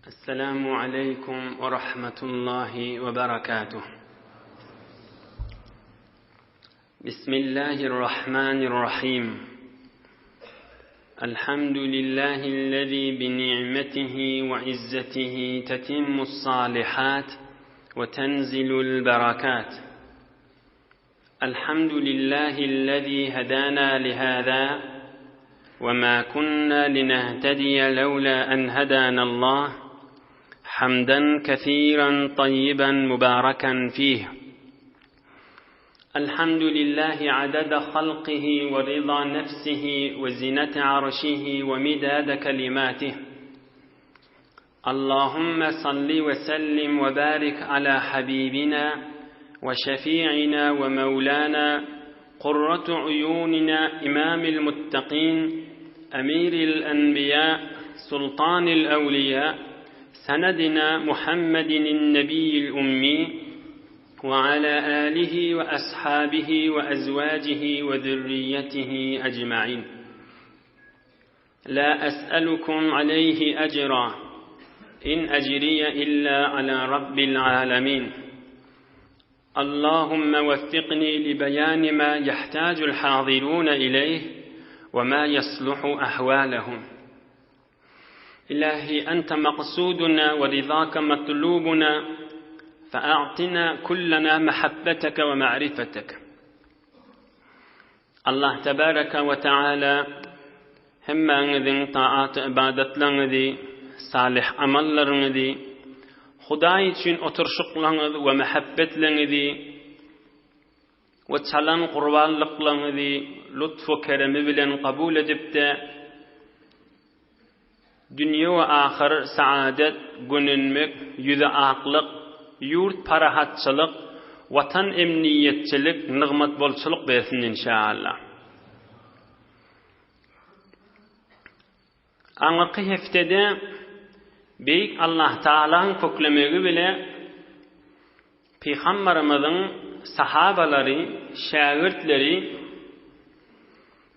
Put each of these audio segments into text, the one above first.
السلام عليكم ورحمة الله وبركاته بسم الله الرحمن الرحيم الحمد لله الذي بنعمته وعزته تتم الصالحات وتنزل البركات الحمد لله الذي هدانا لهذا وما كنا لنهتدي لولا أن هدانا الله حمدا كثيرا طيبا مباركا فيه الحمد لله عدد خلقه ورضا نفسه وزنة عرشه ومداد كلماته اللهم صل وسلم وبارك على حبيبنا وشفيعنا ومولانا قرة عيوننا إمام المتقين أمير الأنبياء سلطان الأولياء سندنا محمد النبي الأمي وعلى آله وأصحابه وأزواجه وذريته أجمعين لا أسألكم عليه أجرا إن أجري إلا على رب العالمين اللهم وفقني لبيان ما يحتاج الحاضرون إليه وما يصلح أحوالهم إلهي أنت مقصودنا ورضاك مطلوبنا فأعطنا كلنا محبتك ومعرفتك Allah tebaraka we taala hemmäňiziň taat-ybadatlaryňyzy, salyh amallaryňyzy, Hudaý üçin oturyşyklaryňyz we mähebbetleňizi we çalan gurbanlyklaryňyzy lutf-u keremi bilen kabul edip-de, Dünýe we ahyr saadet, gönenmek, ýüze aklyk, ýurt parahatçylyk, Watan emniýetçilik, nygmat bolçulyk bersin inşaallah. Aňyrky heftede Beýik Allah Tagalaň köklemegi bile Pygambarymyzyň sahabalary, şägirtleri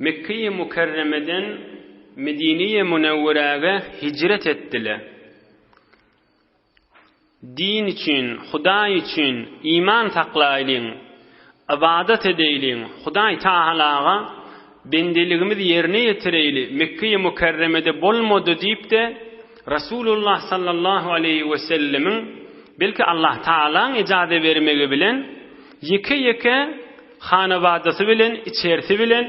Mekgeýi Mükerremeden Medineýi Münewweräge hijret etdiler. Din üçin, Hudaý üçin iman saklaýlyň, ybadat edeýliň, Hudaý Tagalaga bendeligimizi ýerine ýetireýli, Mekgeýi Mükerremede bolmady diýip-de, Resulullah sallallahu aleýhi wesellemiň, belki Allah Tagalaň ijaza bermegi bilen, ýeke-ýeke hanabadasy bilen, içerisi bilen,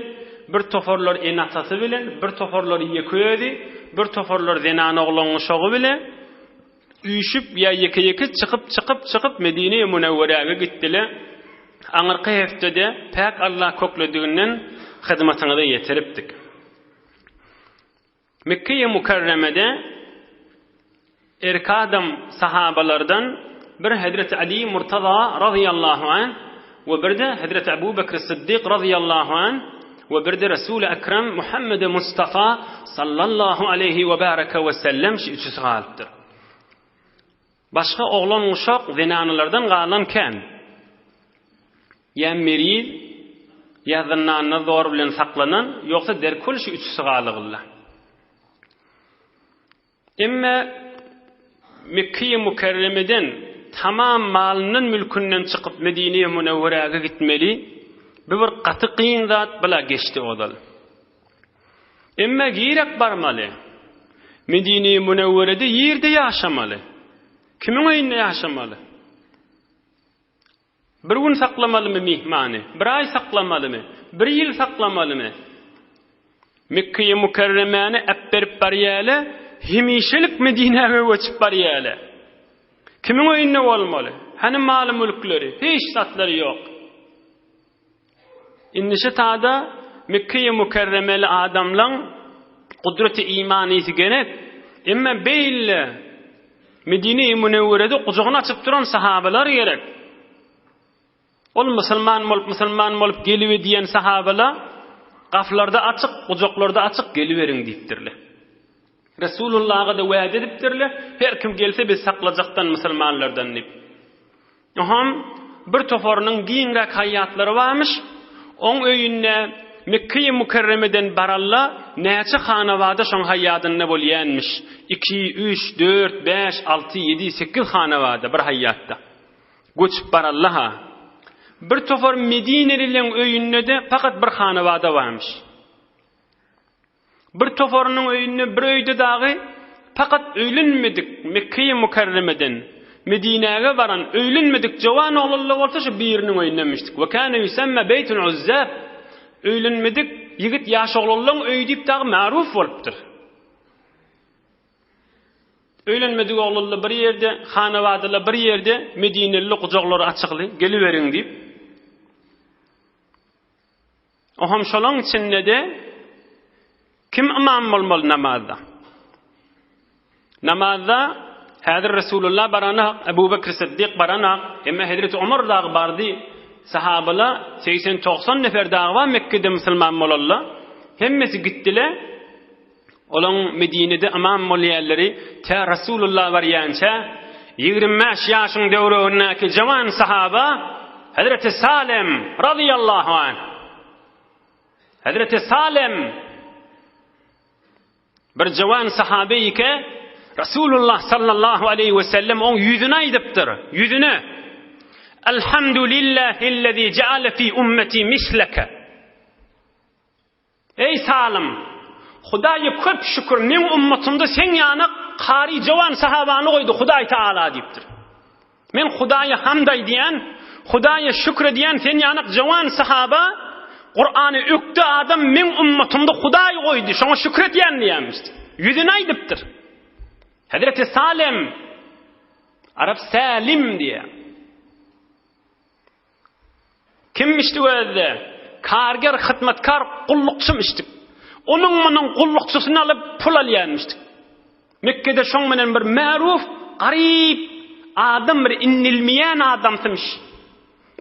bir toparlar ene-atasy bilen, bir toparlar ýeke özi, bir toparlar zenan-oglan-uşagy bile üýşüp ýa ýeke-ýeke çykyp, çykyp, çykyp Medine-i Münewweräge gitdiler. Aňyrky hepdede päk Allah köklediginden hyzmatyňyza ýetiripdik. Mekgeýi Mükerremede erk adam sahabalardan bir Hezreti Ali Murtaza razyýallahu anh we birde Hezreti Abu Bekr Syddyk razyýallahu anh we birde Resuly Ekrem Muhammedi Mustafa sallallahu aleýhi we bareke we sellem şu üçüsi galypdyr. Başga oglan-uşak zenanalardan galan kän. Ýa meriz, ýa zyndanda zor bilen saklanan, ýogsa derkul şu üçüsi galygylla. Emme Mekgeýi Mükerremeden tamam malyndan-mülkünden çykyp Medine-i Münewweräge gitmeli, bu bir gaty kyn zat, bula geçdi ozal. Emme girek barmaly. Medine-i Münewwerede ýerde ýaşamaly. Kimiň öýünde ýaşamaly? Bir gün saklamalymy myhmany? Bir aý saklamalymy? Bir ýyl saklamalymy? Mekgeýi Mükerremäni äpberip barýaly, hemişelik Medinäge göçüp barýaly. Kimiň öýünde bolmaly? Hany maly-mülkleri? Hiç zatlary ýok. Indi şu tada Mekgeýi Mükerremeli adamlaň gudraty imanysy gerek. Emma beýle Medine-i Münewwerede gujagyny açyp duran sahabalar gerek. Ol musulman bolup, musulman bolup gelibe diýen sahabalar gaflarda açyk, gujaklarda açyk geliberiň diýipdirler. Resulullaha-da wada edipdirler, her kim gelse biz saklajakdan musulmanlardan diýip. Oňam bir toparynyň giňräk haýýatlary barmyş. Oň öýünde. Mekge-i Mükerremeden baralla näçe hanawada şoň haýýadynda bolýanmyş? Iki, üç, dört, bäş, alty, ýedi, sekiz hanawada bir haýýatda. Göçüp baralla-ha. Bir topar medinelileň öýünde-de pakat bir hanawada barmyş. Bir toparynyň öýünde bir öýde dagy pakat öýlenmedik Mekgeýi Mükerremeden Medinäge baran öýlenmedik jowan oglanlar bolsa şu biriniň öýündemişdik. We kâne ýüsemme beýtul uzzab öýlenmedik ýigit ýaş oglanlaryň öýi diýip dagy maruf bolupdyr. Öýlenmedik oglanlar bir ýerde, hanabadalar bir ýerde, medineli gujaklary açykly, geliberiň diýip. Oham şolaň içinde-de kim ymam bolmaly namazda? Namazda häzir Resulullah baranak, Ebu Bekr Siddik baranak, emma Hezreti Omar dagy bardy. Sahabalar 80-90 nefer dagy bar Mekgede musulman bolanlar. Hemmesi gitdiler. Olaň Medinede ymam bolýanlary tä Resulullah barýança 25 ýaşyň döwregindäki jawan sahaba Hezreti Salem razyýallahu anh. Hezreti Salem bir jawan sahabe ike Resulullah sallallahu aleyhi ve sellem oň ýüzüne aýdypdyr, ýüzüne. Elhamdülillahillezî ceale fî ümmeti misleke. Eý Salym! Hudaýa köp şükür, meň ummatymda seň ýana kary jowan sahabany goýdy Hudaý Taala diýipdir. Men Hudaýa hamd aýdýan, Hudaýa şükür edýän sen ýanak jowan sahaba, Kurany ökde adam meň ummatymda Hudaý goýdy, şoňa şükür edýän diýýämiş. Ýüzüne aýdypdyr. Hezreti Salem Arap Salim diýýär. Kimmişdik özde? Karger, hyzmatkar, gullukçymyşdyk. Onuň-munuň gullukçysyny alyp pul alýanmyşdyk. Mekgede şoň bilen bir märuf, garyp adam bir innilmeýän adamsymyş.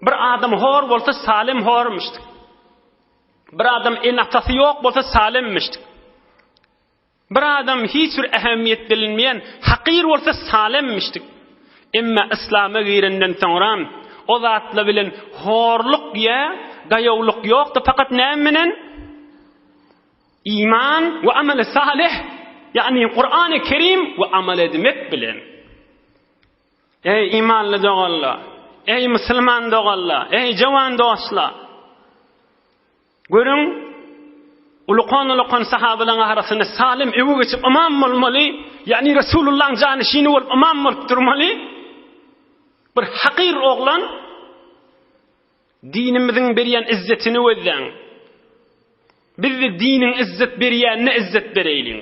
Bir adam hor bolsa Salem hormyşdyk. Bir adam ene-atasy ýok bolsa Salemmişdik. Bir adam hiç bir ähemiýet bilinmeýän hakyr bolsa salemmişdik. Emma yslama girenden soňram o zatlar bilen horluk ýa daýawlyk ýokdy fakat näme bilen? Iman we ameli salih, ýagny Kurany Kerim we amal edmek bilen. Eý imanly doganlar, eý musulman doganlar, eý jawan dostlar! Görüň, ulukan-ulukan sahabalaryň arasynda Salim öňe geçip ymam bolmaly, ýagny Resulullahyň janyşini bolup ymam bolup durmaly. Bir hakyr oglan dinimiziň berýän izzetini gözläň. Biz-de diniň izzet berýänine izzet bereýliň.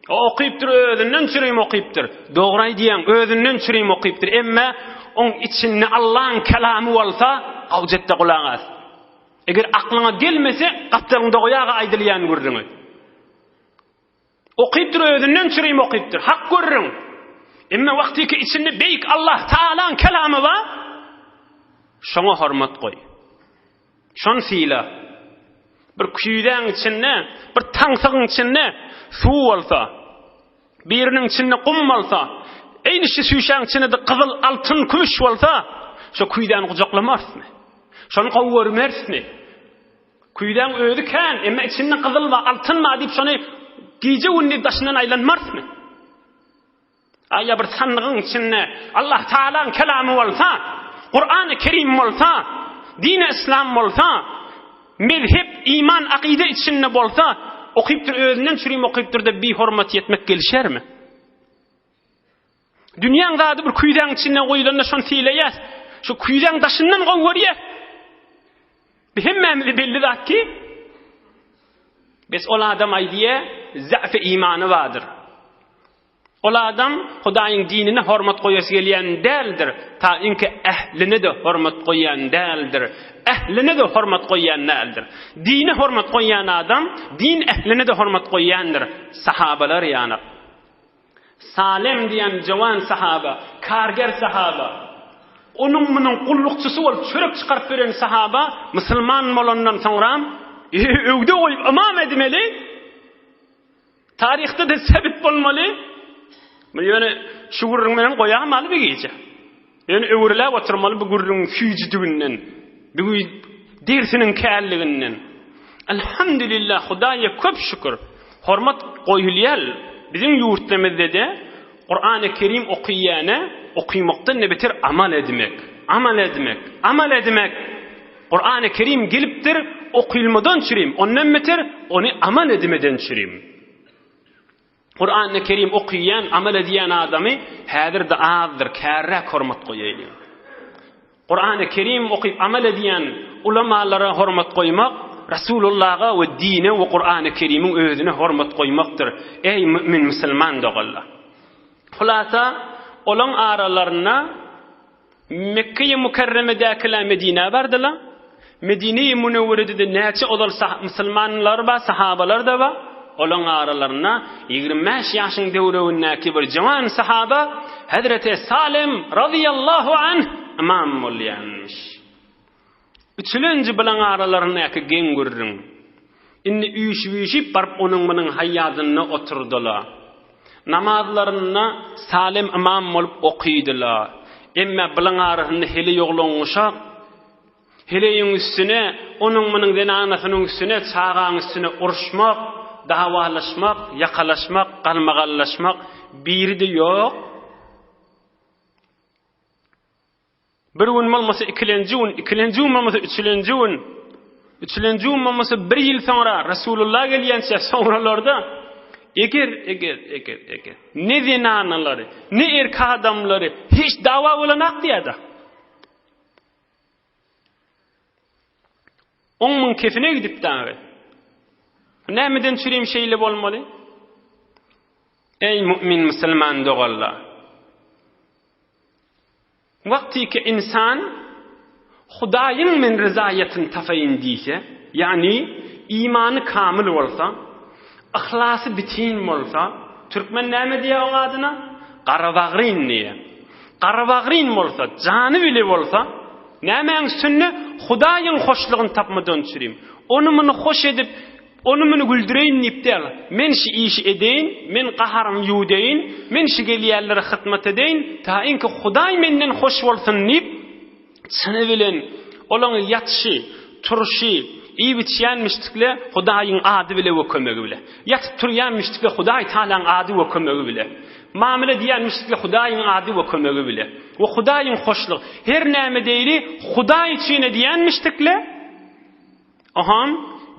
O okypdyr, özünden çürim okypdyr. Dogry aýdýaň, özünden çürim okypdyr. Emma oň içinde Allaň kelamy bolsa, gawjetde gulak as. Eger aklyňa gelmese, gapdalyňda goýaga aýdylýan gürrüňi. Okypdyr, özünden çürim okypdyr. Hak gürrüň. Emma wagtyky içinde beýik Allah Taalaň kelamy bar, şoňa hormat goý. Şony syla. Bir küýzäň içinde, bir taňsygyň içinde suw bolsa, Biriniň içinde gum bolsa, eýni şu şüşäň içinde-de gyzyl, altyn, kümüş bolsa, şo küýzäni gujaklamarysmy? Şony gowy görmerismi? Küýzäň özi kän, emma içinde gyzyl bar, altyn bar diýip şony gije-gündiz daşyndan aýlanmarysmy? Aý ýa bir sandygyň içinde Allah Taalaň kelamy bolsa, Kurany Kerim bolsa, dini yslam bolsa, Mezhep, iman, akyda içinde bolsa, okypdyr özünden çürim okypdyrda bihormat ýetmek gelişermi? Dünýäň zady bir küýzäň içinde goýulanda şony sylaýas. Şu küýzäň daşyndan gowy görýäs. Bu hemmämize belli zat ki, bes ol adam aýdýa, zäfi imany bardyr. Ol adam Hudaýyň dinine hormat goýasy gelýän däldir, ta inki ähline-de hormat goýýan däldir. Ähline-de hormat goýýan däldir. Dine hormat goýýan adam din ähline-de hormat goýýandyr. Sahabalar ýaly. Salem diýen jowan sahaba, karger sahaba, onuň munuň gullukçysy bolup çörek çykaryp beren sahaba musulman bolandan soňram öwde goýup ymam edmeli. Taryhda-da sebit bolmaly. Bu ýöne şu gürrüň bilen goýamaly bir gije. Ýöne öwrüläp oturmaly bu gürrüňiň süýjüdiginden, bu dersiniň källiginden. Elhamdülillah Hudaýa köp şükür. Hormat goýulýar. Biziň ýurtlarymyzda-de Kurany Kerim okyýana okymakdan-da beter amal edmek, amal edmek, amal edmek. Kurany Kerim gelipdir, okylmadan çürim, ondan beter ony amal edmeden çürim. Kurany Kerim okyýan, amal edýän adamy häzir-de azdyr, kärräk hormat goýaýlyň. Kurany Kerim okyp amal edýän ulamalara hormat goýmak, Rasulullaha we dine we Kurany Kerimiň özüne hormat goýmakdyr. Eý mümin musulman doganlar! Hulasa, olaň aralarynda Mekge-i Mükerremedäkiler Medinä bardylar. Medine-i Münewwerede-de näçe ozal musulmanlar bar, sahabalar-da bar. Olaň aralarynda 25 ýaşyň döwregindäki bir jawan sahaba Hezreti Salim razyýallahu anh ymam bolýanmyş. Üçülenji bilen aralaryndaky geň gürrüň. Indi üýşüp-üýşüp baryp onuň-munuň haýýadynda oturdylar. Namazlarynda Salim ymam bolup okydylar. Emme bilen arasynda heleý oglan-uşak, heleýiň üstüne, onuň-munuň zenanasynyň üstüne, çagaň üstüne uruşmak, dawalaşmak, ýakalaşmak, galmagallaşmak biri-de ýok. Bir gün bolmasa ikilenji gün, ikilenji gün bolmasa üçülenji gün, üçülenji gün bolmasa bir ýyl soňra Resulullah gelýänçä soňralarda eger, eger, eger, eger ne zenanalary, ne erkek adamlary hiç dawa bolanak diýýär-de. Oň muň kefine gidip dagy. Nämeden çürim şeýle bolmaly? Eý mu'min musulman doganlar! Wagtyky ynsan Hudaýyň men ryzaýatyny tapaýyn diýse, ýagny imany kamyl bolsa, yhlasy bitin bolsa, türkmen näme diýýär oň adyna? Garabagryn diýýär. Garabagryn bolsa, jany bile bolsa, nämäň üstünde? Hudaýyň hoşlugyny tapmadan çürim. Ony-muny hoş edip, Ony-muny güldüreýin diýip däl, men şi işi edeýin, men gaharymy ýuwdaýyn, men şi gelýänlere hyzmat edeýin, taýynki Hudaý menden hoş bolsun diýip, çyny bilen olaň ýatyşy, turşy, iýip-içýänmişdikle Hudaýyň ady bile we kömegi bile. Ýatyp turýanmişdikle Hudaý Tagalaň ady we kömegi bile. Mamla diýýänmişdikle Hudaýyň ady we kömegi bile. We Hudaýyň hoşlugy. Her näme deýli Hudaý üçin edýänmişdikle, Oham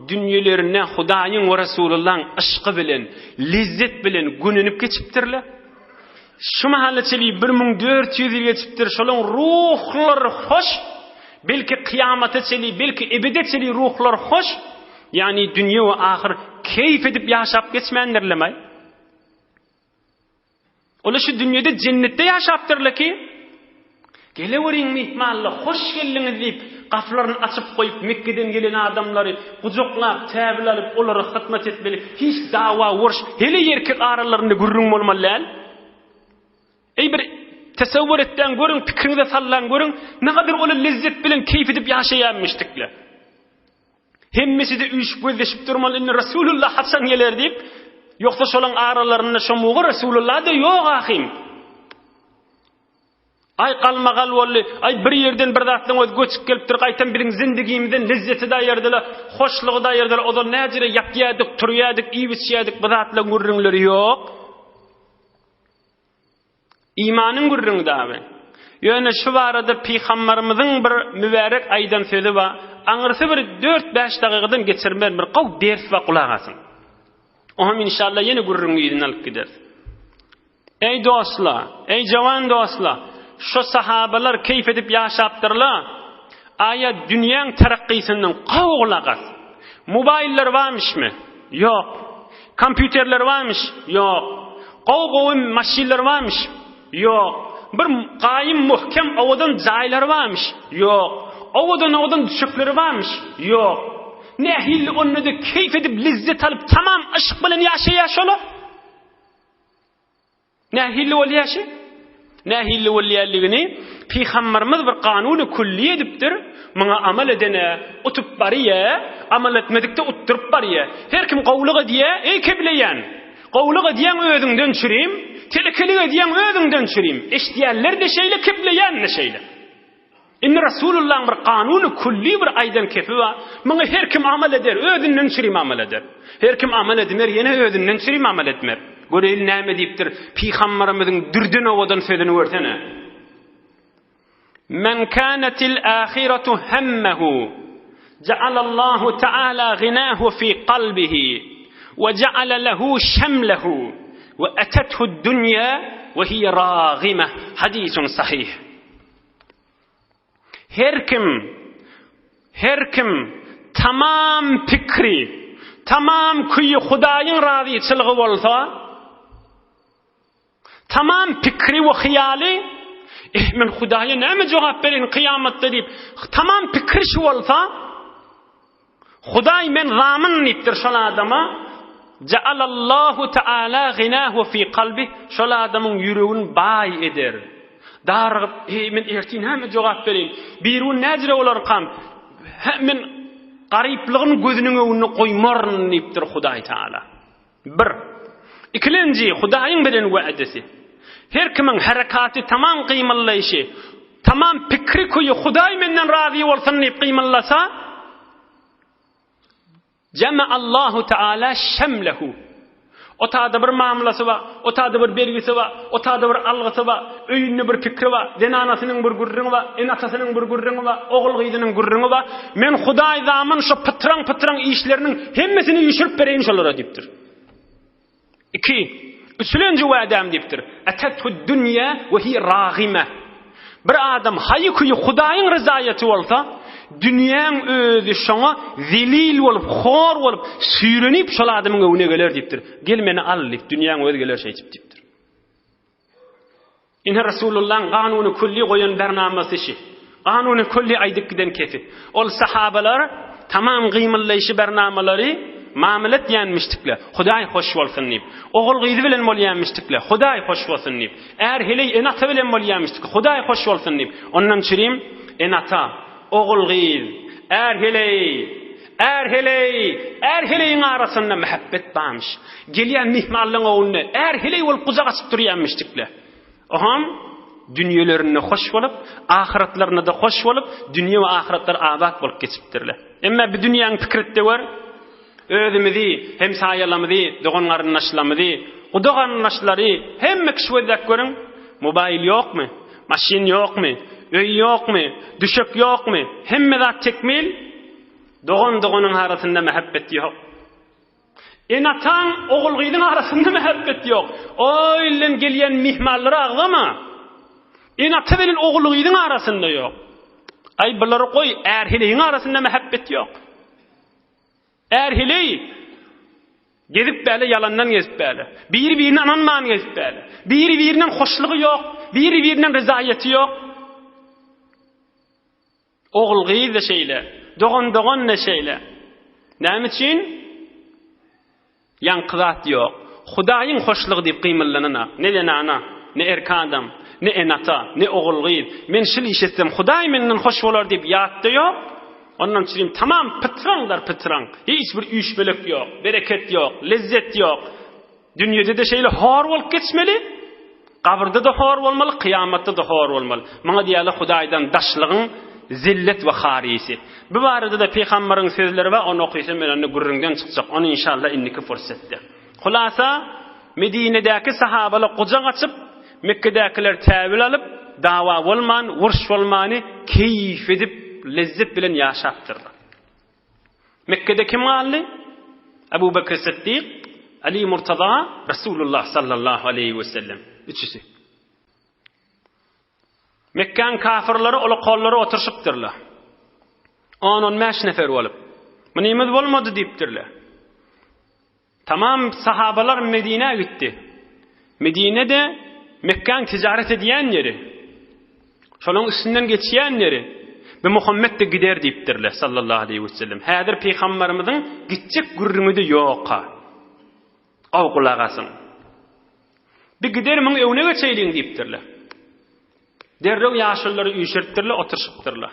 dünýelerinde Hudaýyň we Resulullahyň yşky bilen, lezzet bilen gönenip geçipdirler. Şu mahala çenli 1400 ýyl geçipdir, şolaň ruhlary hoş, belki kyýamata çenli, belki ebede çenli ruhlary hoş, ýagny dünýe we ahyr keýp edip ýaşap geçmändirler-maý? Olar şu dünýede jennetde ýaşapdyrlar ki, Geleweriň myhmanlar, hoş geldiňiz diýip, gapylaryny açyp goýup, Mekgeden gelen adamlary gujaklap, täbil alyp, olara hyzmat etmeli. Hiç dawa, uruş, heleý erkek aralarynda gürrüň bolmaly däl. Eý bir tesewwür etdäň görüň, pikiriňize sallaň görüň, nägadar olar lezzet bilen keýp edip ýaşaýarmyşdyklar. Hemmesi-de üýşüp gözleşip durmaly, indi Resulullah haçan geler diýip, ýogsa şolaň aralarynda şomugy Resulullah-da ýok ahym. Aý galmagal boldy, aý bir ýerden bir zatlaň özi göçüp gelipdir, gaýtam biziň zindigimizden lezzeti-de aýyrdylar, hoşlugy-da aýyrdylar, ozal näjere ýatýardyk, turýardyk, iýip-içýärdik, bu zatlaň gürrüňleri ýok. Imanyň gürrüňi dagy. Ýöne şu barada pygambarymyzyň bir mübärek aýdan sözi bar. Aňyrsy bir dört-bäş dagygadan geçirmän bir gowy ders bar gulak asyň. Oňam inşallah ýene gürrüňiň yzyny alyp gideris. Eý dostlar, eý jawan dostlar, şo sahabalar keýp edip ýaşapdyrlar. Aýa dünýäň terakgysyndan gowy gulak as. Mobaýllar barmyşmy? Ýok. Kompýuterler barmyş? Ýok. Gowy-gowy maşynlar barmyş? Ýok. Bir gaýym muhkem owadan jaýlary barmyş? Ýok. Owadan-owadan düşekleri barmyş? Ýok. Nähili onda-da keýp edip, lezzet alyp, tamam yşk bilen ýaşaýar şolar? Nähili bolýar şi? Nähili bolýarlygyny Pygamberimiz bir kanuny külli edipdir. Muňa amal edene utup barýar, amal etmedikde utduryp barýar. Her kim gowulyk edýär, eý kebleýän. Gowulyk edýäň özüňden çürim, telekelik edýäň özüňden çürim. Eşidýänler-de şeýle, kebleýän-de şeýle. Indi Resulullahyň bir kanuny külli bir aýdan kepi bar. Muňa her kim amal eder, özünden çürim amal eder. Her kim amal edmer, ýene özünden çürim amal etmer. Göreýli näme diýipdir, Pygamberimiziň dürden owadan sözüni görsene. Men kânetil âhiretu hemmehu, jealallahu teâlâ ginahu fî kalbihi, ve jeale lehu şemlehu, ve etethu'd dünýâ ve hiye râgime. Hadisun sahih. Her kim, her kim tamam pikri, tamam küýi Hudaýyň razyçylygy bolsa, tamam pikri we hyýaly, Eh, men Hudaýa näme jogap bereýin kyýamatda diýip, tamam pikri şu bolsa, Hudaý men zamyn diýipdir şol adama, Ja'alallahu ta'ala ginahu fi kalbi, şol adamyň ýüregini baý eder. Darygyp, eý men ertir näme jogap bereýin? Birigün näjire bolarkam? Hä, men garyplygyn gözüniň öňünde goýmaryn diýipdir Hudaý Taala. Bir. Ikilenji, Hudaýyň beren wädesi. Her kimiň herekaty tamam gymyldaýşy, tamam pikri küýi Hudaý menden razy bolsun diýip gymyldasa, Jeme Allahu Teala şemlehu. O tada bir mamlasy bar, o tada bir bergisi bar, o tada bir algysy bar, öýünde bir pikri bar, zenanasynyň bir gürrüňi bar, ene-atasynyň bir gürrüňi bar, ogul-gyzynyň gürrüňi bar. Men Hudaý zaman şo pytraň-pytraň işleriniň hemmesini üýşürip bereýin şolara diýipdir. Iki, üçülenji wädäm diýipdir. Etethu dünýä we hi ragime. Bir adam haýy-küýi Hudaýyň ryzaýaty bolsa, dünýäň özi şoňa zelil bolup, hor bolup, süýrenip şol adamyň öňüne geler diýipdir. Gel meni al diýip, dünýäň özi geler şeýdip diýipdir. Ine Resulullahyň kanuny külli goýan bernamasy şi. Kanuny külli aýdyp giden kefi. Ol sahabalar tamam gymyldaýşy bernamalary mamla etýänmişdikle, Hudaý hoş bolsun diýip. Ogul-gyzy bilen bolýanmişdikle, Hudaý hoş bolsun diýip. Är-heleý ene-ata bilen bolýanmişdik, Hudaý hoş bolsun diýip. Ondan çürim ene-ata, ogul-gyz, är-heleý, är-heleý, är-heleýiň arasynda mähebbet barmyş. Gelýän myhmanlaryň öňünde är-heleý bolup gujak açyp durýanmyşdikle. Oham dünýelerinde hoş bolup, ahyratlarynda-da hoş bolup, dünýe we ahyratlar abat bolup geçipdirler. Emma bu dünýäň pikir et-de gör, özümizi, hemsaýalarymyzy, dogan-garyndaşlarymyzy, guda-garyndaşlary hemme kişi gözläp görüň, mobaýl ýokmy, maşyn ýokmy, öý ýokmy, düşek ýokmy, hemme zat tekmil, dogan-doganyň arasynda mähebbet ýok. Ene-ataň, ogul-gyzyň arasynda mähebbet ýok. O ilden gelýän myhmanlary agzama. Ene-ata bilen ogul-gyzyň arasynda ýok. Aý, bulary goý, är-heleýiň arasynda mähebbet ýok. Är-heleý gezip bäle, ýalandan gezip bäle. Biri-birine ynanman gezip bäle. Biri-birinden hoşlugy ýok, biri-birinden ryzaýaty ýok. Ogul-gyz-da şeýle, dogan-dogan-da şeýle. Näme üçin? Ýaňky zat ýok. Hudaýyň hoşlugy diýip gymyldananak. Ne zenana, ne erk adam, ne ene-ata, ne ogul-gyz. Men şul iş etsem, Hudaý menden hoş bolar diýip ýatda ýok. Ondan çürim tamam pytraňdyr pytraň. Hiç bir üýşmelek ýok, bereket ýok, lezzet ýok. Dünýede-de şeýle hor bolup geçmeli, gabyrda-da hor bolmaly, kyýamatda-da hor bolmaly. Muňa diýýärler Hudaýdan daşlygyň zillet we harisi. Bu barada-da pygambaryň sözleri bar, ony okysam men onda gürrüňden çykjak, ony inşallah indiki fursatda. Hulasa, Medinedäki sahabalar gujak açyp, Mekgedäkiler täwil alyp, dawa bolman, uruş bolmany keýp edip, lezzet bilen ýaşapdyrlar. Mekgede kim galdy? Ebu Bekr Siddik, Ali Murtaza, Resulullah sallallahu aleýhi we sellem. Üçüsi. Mekgäň kafirleri ola kollary oturşypdyrlar. 10-15 nefer bolup. Munymyz bolmady diýipdirler. Tamam sahabalar Medinä gitdi. Medine-de Mekgäň tijaret edýän ýeri. Şolaň üstünden geçýän ýeri. Bi Muhammet-de gider diýipdirler sallallahu aleýhi wesellem. Häzir pygambarymyzyň gitjek gürrüňi-de ýok-a. Gowy gulak asyň. Bi gider muň öňüne geçeýliň diýipdirler. Derrew ýaşululary üýşüripdirler, oturyşypdyrlar.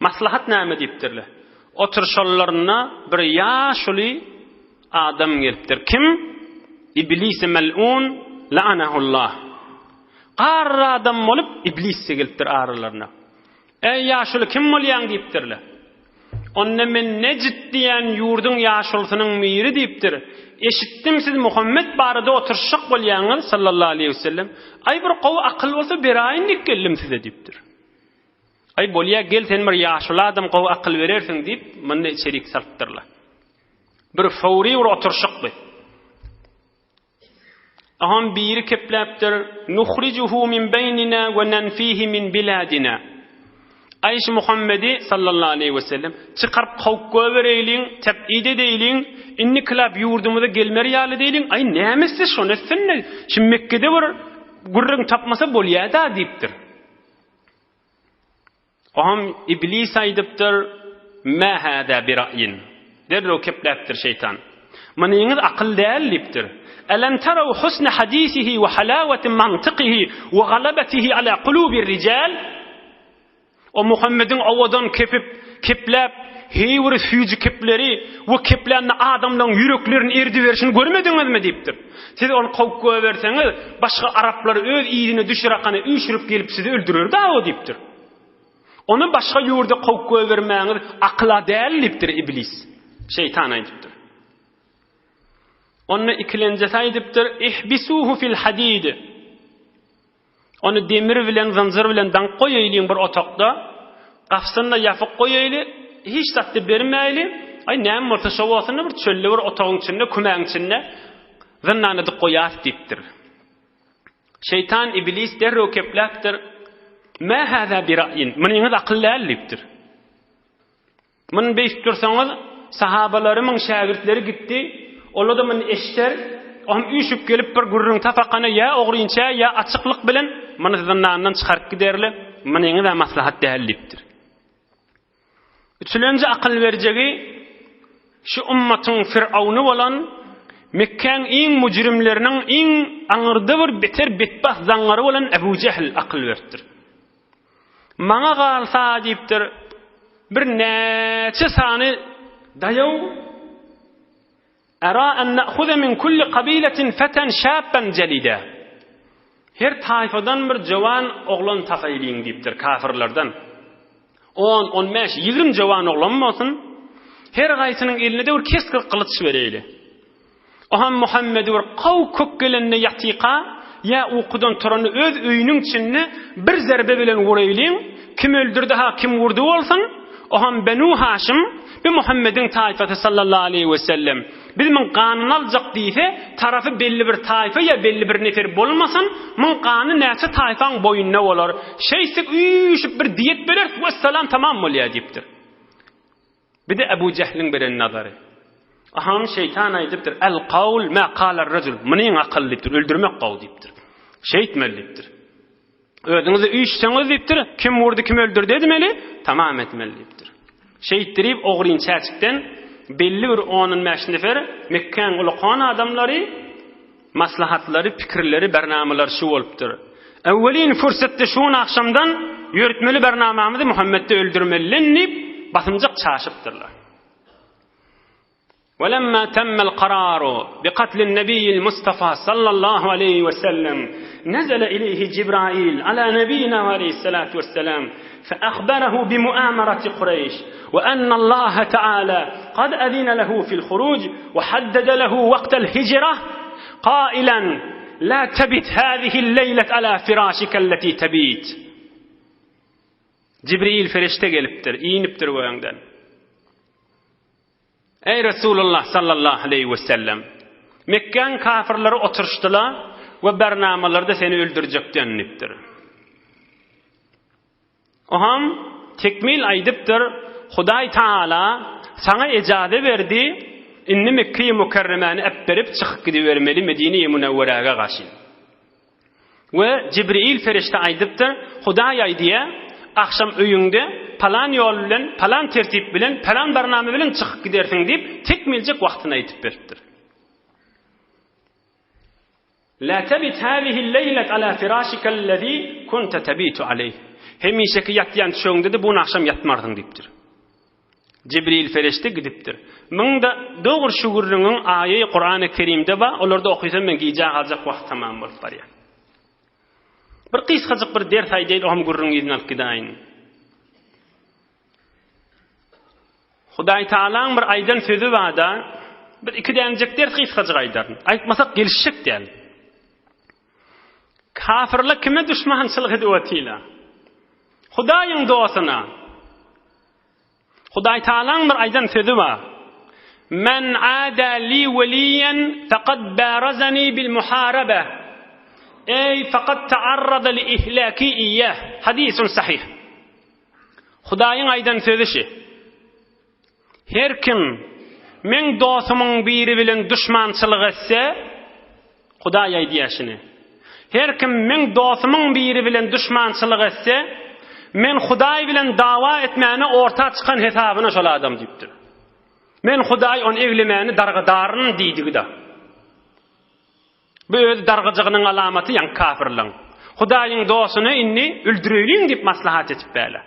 Maslahat näme diýipdirler. Oturyşanlarynda bir ýaşuly adam gelipdir. Kim? Iblis-i mel'un la'anahullah. Garry adam bolup iblis-de gelipdir aralaryna. Eý, ýaşuly, kim bolýaň diýipdirler. Onda men Nejt diýen ýurduň ýaşulusynyň miri diýipdir. Eşitdim siz Muhammet barada oturyşjak bolýaňyz, sallallahu aleýhi wesellem. Aý bir gowy akyl bolsa beraýyn diýip geldim size diýipdir. Aý bolýa gel sen bir ýaşuly adam gowy akyl berersiň diýip, muny içerik salypdyrlar. Bir fowry bir oturyşyk bu. Aham biri kepläpdir, Nuhrijuhu min beýnina we nenfihi min biladina. Aý şu Muhammedi sallallahu aleýhi we sellem çykaryp kowup goýbereýliň, teb'id edeýliň, indi kylap ýurdumyza gelmer ýaly edeýliň, aý näme etse şony etsin-de, şu Mekgede bir gürrüň tapmasa bolýa-da diýipdir. Oňam Iblis aýdypdyr, Mä hâzâ bira'ýin. Derrew kepläpdir şeýtan. Munyňyz akyl däl diýipdir. Elem teraw husne hadisihi we halawati mantykihi we galabatihi ala kulubir rijal? O Muhammediň owadan kepip, kepläp, heý bir süýji kepleri we keplände adamlaryň ýüreklerini erdiberişini görmediňizmi diýipdir. Siz ony kowup goýberseňiz, başga araplar öz yzyna düşürakana üýşürip gelip sizi öldürer-dä o diýipdir. Ony başga ýurda kowup goýbermäňiz akyla däl diýipdir iblis. Şeýtan aýdypdyr. Onda ikilenjesi aýdypdyr, Ihbisuhu fil hadid. Ony demir bilen, zynjyr bilen daňyp goýaýlyň bir otagda. Gapysyny-da ýapyk goýaýly, hiç zat-da bermäýli. Aý, näme bolsa şo bolsun-da, bir çölde bir otagyň içinde, kümäň içinde zyndan edip goýarys diýipdir. Şeýtan Iblis derrew kepläpdir, Mä hâzâ bira'ýin, munyňyz akyl däl diýipdir. Muny beýdip dursaňyz, sahabalarymyň şägirtleri gitdi, olar-da muny eşder, ohm üýşüp gelip bir gürrüň tapakana ýa ogrynça, ýa açyklyk bilen muny zyndandan çykaryp giderler, munyňyz-a maslahat däl diýipdir. Üçülenji akyl berjegi şu ummatyň Firawny bolan Mekgäň iň müjrimleriniň iň aňyrda bir beter betbagt zaňňary bolan Ebu Jehl akyl beripdir. Maňa galsa diýipdir, bir näçe sany daýaw Era en na'huze min kulli kabiletin feten şabben jelide. Her taýfadan bir jowan oglan tapaýlyň diýipdir kafirlerden. On, on bäş, 20 jowan oglan bolsun. Her gaýsynyň eline de bir kesgir gylyç bereýli. Ohan Muhammedi bir kaw kök gelende ýatyka, ýa ukudan turanda öz öýüniň içinde bir zerbe bilen uraýlyň, kim öldürdi ha kim urdy bolsun, ohan Benu Haşym, bi Muhammediň taýfasy sallallahu aleýhi we sellem, biz muň ganyny aljak diýse, tarapy belli bir taýfa ýa belli bir nefer bolmasyn, muň gany näçe taýfaň boýnuna bolar, şeýtsek üýşüp bir diýet bereris, wessalam tamam bolýar diýipdir. Bir-de Ebu Jehliň beren nazary. Aham şeýtan aýdypdyr, El kawl ma kalar rejul. Munyň akyl diýipdir, öldürmek gowy diýipdir. Şeýtmeli diýipdir. Özüňizi üýşseňiz diýipdir, kim vurdy, kim öldürdi edmeli, tamam etmeli diýipdir. Şeýtdirip ogryn çäçikden belli bir on-on bäş nefer Mekgäň ulakan adamlary Maslahatlary, pikirleri, bernamalary şu bolupdyr. Öwwelin fursatda şu gün agşamdan ýöritmeli bernamamyzy Muhammetdi öldürmelilen diýip, basymjak çaşypdyrlar. Welemma temmel kararu bi katlin nebiyyil Mustafa sallallahu aleýhi we sellem nezele ileýhi Jibrail ala nebiyina we aleýhissalatu wesselam fe ahbarahu bi muamarati Kureýş we ennallaha taala kad azina lehu fil huruj we haddede lehu waqtel hijra qailan la tebit hazihi'l leýlet ala firâşikelleti tebit. Jibril ferişte gelipdir, inipdir gögden. Eý Resulullah sallallahu aleýhi we sellem! Mekgäň kafirleri oturyşdylar we bernamalarda seni öldürjekden diýipdir. Oham tekmil aýdypdyr, Hudaý Taala saňa ejaze berdi, indi Mekgeýi Mükerremäni äpberip çykyp gidibermeli Medine-i Münewweräge garşy. We Jibril perişde aýdypdyr, Hudaý aýdýar, agşam öýüňde palan ýol bilen, palan tertip bilen, palan barnama bilen çykyp gidersiň diýip, tekmiljek wagtyny aýdyp beripdir. La tebit hazihi'l leýlet ala firâşikellezî kunte tebitu aleyh. Hemişeki ýatýan düşegiňde-de bu gün agşam ýatmarsyň diýipdir. Jibril perişde gidipdir. Muň-da dogry şu gürrüňiň aýy Kurany Kerimde bar, olarda okysam men gijä galjak wagt tamam bolup barýar. Bir gysgajyk bir ders aýdaýyn, oňam gürrüň yzyny alyp gidäýin. Hudaý Tagalaň bir aýdan sözi barda, bir iki dänjek ders gysgajyk aýdaryn. Aýtmasak gelişjek däl. Kafirler kime duşmançylyk edip otylar? Hudaýyň dostuna. Hudaý Tagalaň bir aýdan sözi bar. Men ada li weliýen faqad barazani bil muharaba. Ey faqad ta'arrada li ihlaki iyyah. Hadisun sahih. Hudaýyň aýdan sözi şi. Her kim meň dostumyň biri bilen duşmançylyk etse, Hudaý aýdýar şuny. Her kim meň dostumyň biri bilen duşmançylyk etse, men Hudaý bilen dawa etmäne orta çykan hesabyna şol adam diýipdir. Men Hudaý ony eglemäni dargadaryn diýdigi-de. Bu öz dargajygynyň alamaty ýaňky kafirliň. Hudaýyň dostuny indi öldüreýliň diýip maslahat etip bäle.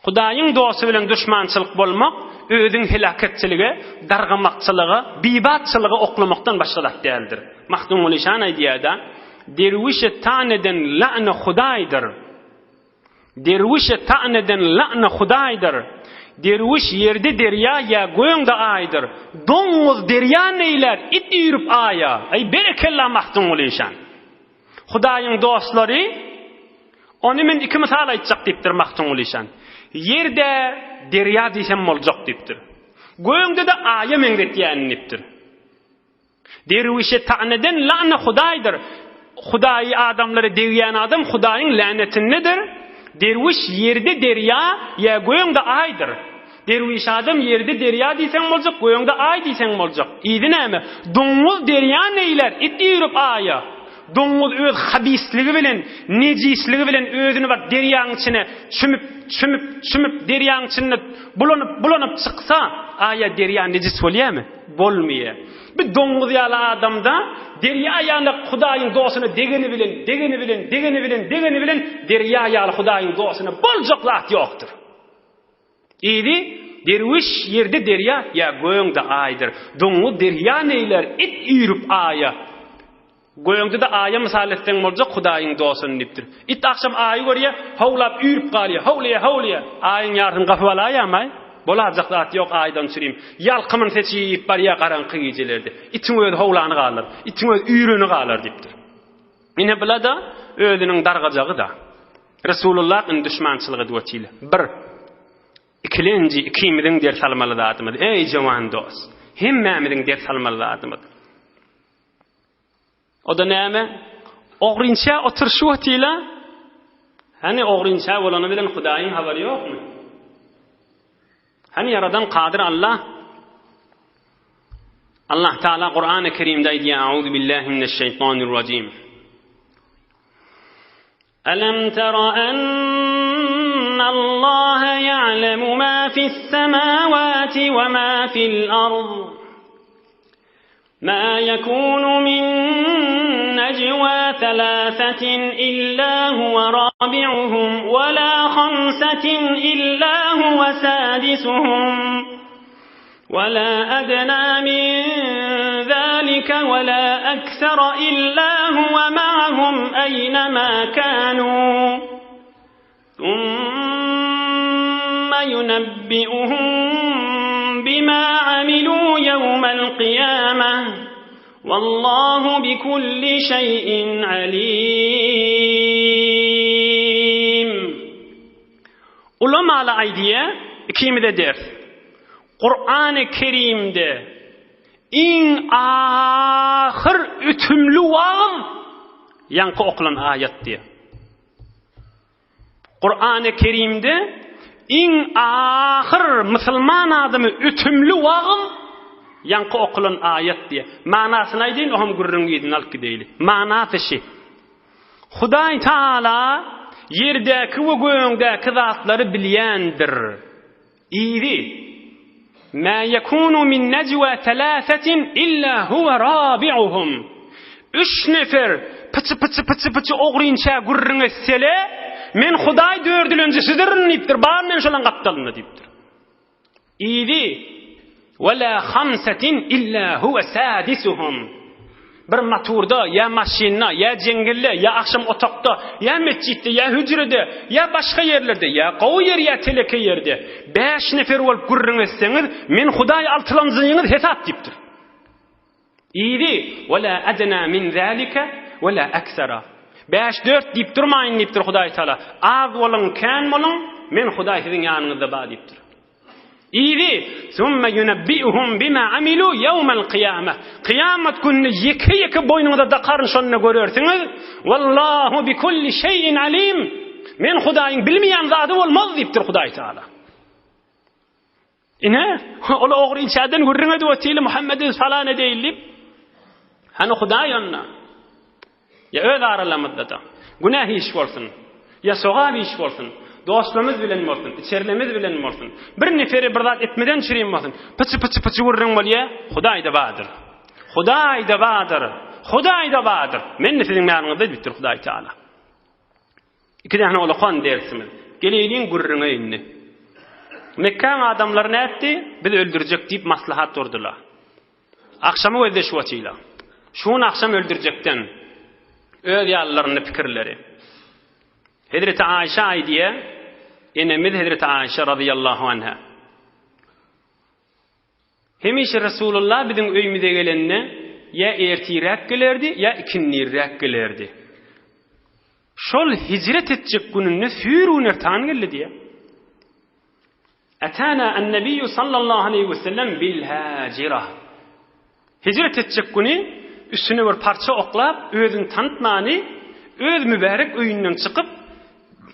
Hudaýyň dosty bilen duşmançylyk bolmak özüň helaketçilige, dargamakçylyga, bibatçylyga oklamakdan başga zat däldir. Magtymguly şan aýdýar-da, Derwişe tan eden la'ny Hudaýdyr. Derwişe ta'n eden la'ny Hudaýdyr. Derwiş ýerde derýa ýa göňde aýdyr. Doňuz derýa neýlär, it üýrüp aýa. Aý, berekella Magtymguly işan. Hudaýyň dostlary, ony men iki mysal aýtjak diýipdir Magtymguly işan. Ýerde derýa diýsem boljak diýipdir. Göňde-de aýa meňzetýänin diýipdir. Derwişe ta'n eden la'na Hudaýdyr. Hudaýy adamlara degýän adam Hudaýyň länetindedir. Derwiş ýerde derýa ýa göňde aýdyr. Derwiş adam ýerde derýa diýseň boljak, göňde aý diýseň boljak. Yzy näme? Doňuz derýa neýlär, it üýrüp aýa. Doňuz öz habisligi bilen, nejisligi bilen özüni bir derýaň içine çümüp, çümüp, çümüp derýaň içinde bulanyp, bulanyp çyksa, aýa derýa nejis bolýamy? Bolmaýar. Bir doňuz ýaly adamda derýa ýaly Hudaýyň dostuna degeni bilen, degeni bilen, degeni bilen, degeni bilen derýa ýaly Hudaýyň dostuna boljak zat ýokdur. Yzy, derwiş ýerde derýa ýa göňde aýdyr. Doňuz derýa neýlär, it üýrüp aýa. Göňde-de aýa mysal etseň boljak Hudaýyň dostuny diýipdir. It agşam aýy görýär, howlap üýrüp galýar, howlaýar, howlaýar. Aýyň ýarysyny gapyp alaýamaý? Bolajak zat ýok, aýdan çürim. Ýalkymyny seçip barýar garaňky gijelerde. Itiň özi howlany galar, itiň özi üýreni galar diýipdir. Ine bula-da özüniň dargajagy-da. Resulullah indi duşmançylyk edip otyr. Bir. Ikilenji ikimiziň ders almaly zadymyz, eý jowan dost, hemmämiziň ders almaly zadymyz. O-da näme? Ogrynça oturyşyp otyla. Hany ogrynça bolany bilen Hudaýyň habary ýokmy? Hany ýaradan Kadyr Allah? Allah Taala Kur'an-ı Kerimde aýdýar: Auzu billahi mineşşeýtanirrajim. Alam tara ennallaha ya'lemu ma fis-semawati we ma fil-ard. Ma yekunu min nejwa thalathatin illa huwa rabi'uhum we la khamsatin illa huwa sadisuhum. ولا أدنى من ذلك ولا أكثر إلا هو معهم أينما كانوا ثم ينبئهم بما عملوا يوم القيامة والله بكل شيء عليم Ulamala aýdýa, ikimize ders. Kurany Kerimde iň ahyr ötümli wagyz ýaňky okulan aýat diýýär. Kurany Kerimde iň ahyr musulman adamy ötümli wagyz ýaňky okulan aýat diýýär. Manasyny aýdaýyn, oňam gürrüň yzyny alyp gideýli. Manasy şi. Hudaý Taala ýerdäki we göňdäki zatlary bilýändir. Yzy, Mä ýekunu min nejwa thalathatin illa huwa rabi'uhum. Üç nefer pyçy-pyçy-pyçy-pyçy ogrynça gürrüň etsele, Men Hudaý dördülenjisidirin diýipdir, bar men şolaň gapdalynda diýipdir. Yzy, Ve la hamsetin illa huve sadisuhum. Bir maturda, ýa maşynda, ýa jeňňelde, ýa agşam otagda, ýa metjitde, ýa hüjrede, ýa başga ýerlerde, ýa gowy ýer, ýa teleke ýerde bäş nefer bolup gürrüň etseňiz, men Hudaý altylanjyňyz hesap diýipdir. Yzy, Ve la adna min zalike ve la aksara. Bäş-dört diýip durmaýyn diýipdir Hudaý Taala. Az boluň, kän boluň, men Hudaý siziň ýanyňyzda bar diýipdir. Yzy, Summa yunabbi'uhum bima amilu ýewmel kyýameh. Kyýamat gününe ýeke-ýeke boýnuňyza dakaryn şonda görersiňiz. Wallahu bikulli şeýin alim. Men Hudaýyň bilmeýän zady bolmaz diýipdir Hudaý Taala. Ine, ol ogry içerden gürrüň edip otyly Muhammedi falan edeýin diýip. Hany Hudaý onda? Ýa öz aralamyzda-da, günäh iş bolsun, ýa sogap iş bolsun, dostlarymyz bilen bolsun, içerilerimiz bilen bolsun, bir neferi bir zat etmeden çürim bolsun, pyçy-pyçy-pyçy gürrüň bolýa, Hudaý-da bardyr. Hudaý-da bardyr. Hudaý-da bardyr. Men-de siziň ýanyňyzda diýipdir Hudaý Teala. Iki däne ulakan dersimiz. Geleýliň gürrüňe indi. Mekgäň adamlary nätdi? Biz öldürjek diýip maslahat gurdular. Agşamy gözleşip otyla. Şu gün agşam öldürjekden. Öz ýalylarynda pikirleri. Hezreti Aýşa aýdýar, enemiz Hezreti Aýşa razyýallahu anha. Hemişe Resulullah biziň öýümize gelende ýa ertirräk gelerdi, ýa ikindirräk gelerdi. Şol hijret etjek gününde süýr gün ertan geldi diýýär. Etana en-Nebiýu sallallahu aleýhi we sellem bil-hajira. Hijret etjek güni üstüne bir parça oklap, özüni tanytmany, öz mübärek öýünden çykyp,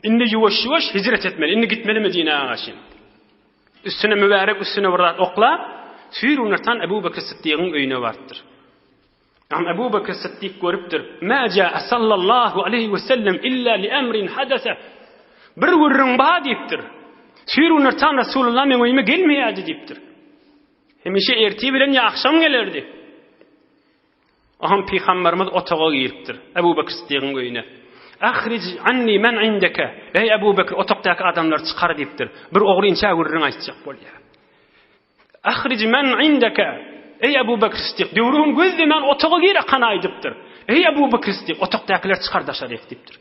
indi ýuwaş-ýuwaş hijret etmeli, indi gitmeli Medinä garşy. Üstüne mübärek üstüne bir zat oklap, süýr günortan Ebu Bekr Sytdygyň öýüne barypdyr. Am Ebu Bekr Sytdyk görüpdir. Mä jaa sallallahu aleýhi we sellem illa li emrin hadasa. Bir gürrüň bar diýipdir. Süýr günortan Resulullah meň öýüme gelmeýärdi diýipdir. Hemişe ertir bilen ýa agşam gelerdi. Aham pygamberimiz otaga giripdir. Ebu Bekr Sytdygyň öýüne. Ahrij anni men indeke. Eý Ebu Bekr otagdaky adamlary çykar diýipdir. Bir ogry inçä gürrüň aýtjak bolýar. Ahrij men indeke. Eý Ebu Bekr Sytdyk, döwrüň gözlemän otaga gir akan aýdypdyr. Eý Ebu Bekr Sytdyk, otagdakylar çykar daşaryk diýipdir.